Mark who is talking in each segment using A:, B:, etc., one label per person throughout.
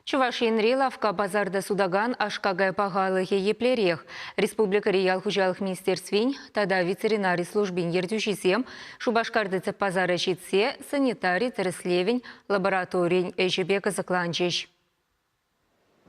A: Чӑваш Енри лавкка пасарта сутакан аш-какай пахалӑхӗ еплерех? Республикӑри ял хуҫалӑх министерствин тата ветеринари службин ертӳҫисем Шупашкарти тӗп пасара ҫитсе санитари тӗрӗслевӗн лабораторийӗн ӗҫӗпе кӑсӑкланчӗҫ.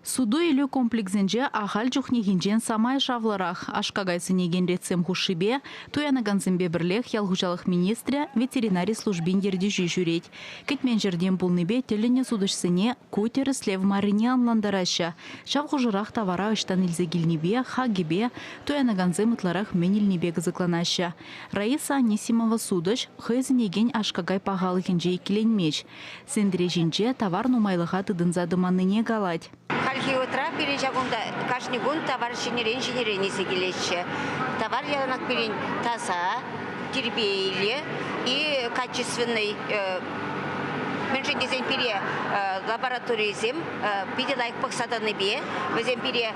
B: Суту-илӳ комплексӗнче ахаль чухнехинчен самай шавлӑрах. Аш-какай сӗнекен ретсем хушшипе туянакансемпе пӗрлех ял хуҫалӑх министрӗ, ветеринари службин ертӳҫи ҫӳрет. Кӗтмен ҫӗртен пулнипе тӗлӗннӗ сутӑҫсене ку тӗрӗслев маррине ӑнлантараҫҫӗ. Ҫав хушӑрах тавара ӑҫтан илсе килнипе, хакӗпе, туянакансем ытларах мӗн илнипе кӑсӑкланаҫҫӗ. Раиса Анисимова сутӑҫ хӑй сӗнекен аш-какай пахалӑхӗнче иккӗленмест. Сентре ҫинче тавар нумайлӑха тытӑнса тӑманнине калать.
C: Хальхи вӑхӑтра пирӗн ҫак кунта кашни кун тавар ҫӗнӗрен ҫӗнӗрен илсе килеҫҫӗ. Тавар яланах пирӗн таса, тирпейлӗ и качественный. Мӗншӗн тесен пире лабораторийӗсем питӗ лайӑх пӑхса тӑнипе вӗсем пире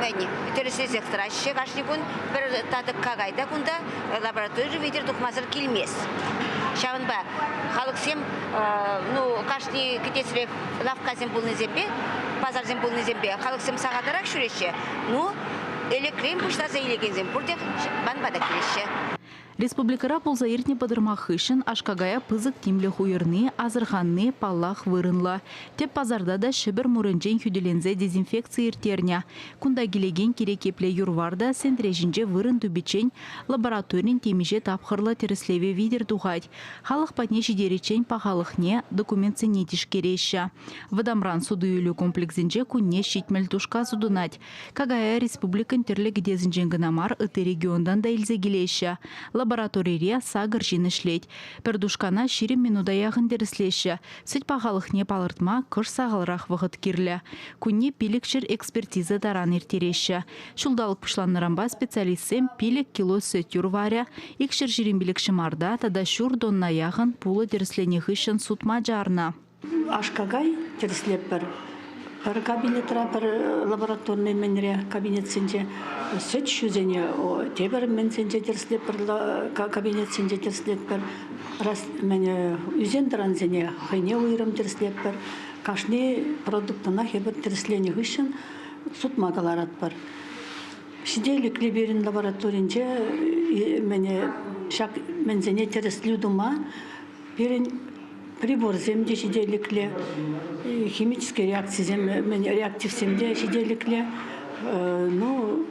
C: мӗн тӗрӗслесех тӑраҫҫӗ кашни кун. Пӗр татӑк какай та кунта лаборатори витӗр тухмасӑр килмест. Ҫавӑнпа халӑхсем ну, кашни кӗтесрех лавккасем пулнисемпе, пасарсем пулнисемпе халӑхсем сахалтарах ҫӳреҫҫӗ. Ну, ӗлӗкрен пуҫласа илекенсем пурте ман пата килеҫҫӗ.
B: Республикӑра пулса иртнӗ пӑтӑрмах хыҫҫӑн аш-какая пысӑк тимлӗх уйӑрни, асӑрханни, паллах, вырӑнлӑ. Тӗп пасарта та Ҫӗпӗр мурӗнчен хӳтӗленсе дезинфекци ирттернӗ. Кунта килекен кирек епле юр-вар та сентре ҫинче вырӑн тупиччен лабораторин темиҫе тапхӑрлӑ тӗрӗслевӗ витӗр тухать. Халӑх патне ҫитериччен пахалӑхне, документсене тишкереҫҫӗ. Вӑтамран суту-илӳ комплексӗнче кунне 70 тушка сутӑнать. Какая республикӑн тӗрлӗ кӗтесӗнчен кӑна мар, ытти регионтан та илсе килеҫҫӗ. Лабораторире сакӑр ҫын ӗҫлет. Пӗр тушкана 20 минута яхӑн тӗрӗслеҫҫӗ. Сӗт пахалӑхне палӑртма кӑшт сахалрах вӑхӑт кирлӗ. Кунне 500 экспертиза таран ирттереҫҫӗ. Ҫулталӑк пуҫланнӑранпа специалистсем 5 кило сӗт юр-варӗ, 225 ҫӑмарта тата ҫур тонна яхӑн пулӑ тӗрӗсленӗ хыҫҫӑн сутма чарнӑ.
D: Аш-какай тӗрӗслетпӗр. Пӗр кабинетра, пӗр лабораторнӑй мӗнре кабинетсенче сӗт ҫусене тепӗр мӗнсенче тӗрӗслетпӗр, кабинетсенче тӗрӗслетпӗр. Ӳсен-тӑрансене хӑйне уйрӑм тӗрӗслетпӗр. Кашни продуктӑнах эпир тӗрӗсленӗ хыҫҫӑн сутма кӑларатпӑр. Ҫителӗклӗ пирӗн лабораторинче ҫак мӗнсене тӗрӗслӳ тума пирӗн приборсем те ҫителӗклӗ, химические реакцисем, реактивсем те ҫителӗклӗ. Ну,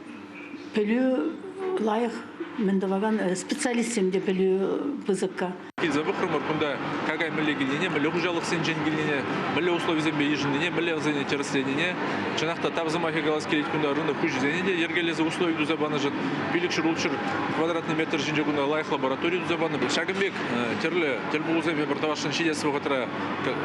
D: пӗлӳ лайӑх мӗн тӑвакан специалистсем те пӗлӳ пысӑкка.
E: Килсе пӑхрӑмӑр, кунта какай мӗнле килнине, мӗнле хуҫалӑхсенчен килнине, мӗнле условисемпе йышӑннине, мӗнле вӗсене тӗрӗсленине. Чӑнах та тав сӑмахӗ калас килет кунта рынок хуҫисене те йӗркелесе услови туса панӑшӑн. 500-600 квадратный метр ҫинче кунта лайӑх лаборатори туса панӑ. Ҫакӑн пек тӗрлӗ тӗл пулусемпе пӗр тӑвасшӑн ҫитес вӑхӑтра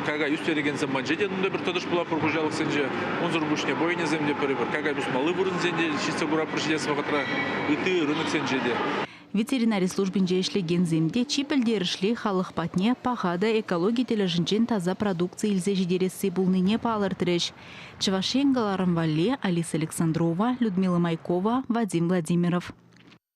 E: какай ӳстерекенсем патӗнче те нумай пӗр тӑтӑш пулатпӑр хуҫалӑхсенче. Унсӑр пуҫне бойнесем те пӗр-пӗр какай пусмалли вырӑнсем те ҫитсе куратпӑр ҫитес вӑхӑтра, ытти рыноксенче те.
B: Ветеринари службинче ӗҫлекенсем те чи пӗлтерӗшли халӑх патне паха та экологи тӗлӗшӗнчен таса продукци илсе ҫитересси пулнине палӑртрӗҫ. Чӑваш Ен кӑларӑм валли Алиса Александрова, Людмила Майкова, Вадим Владимиров.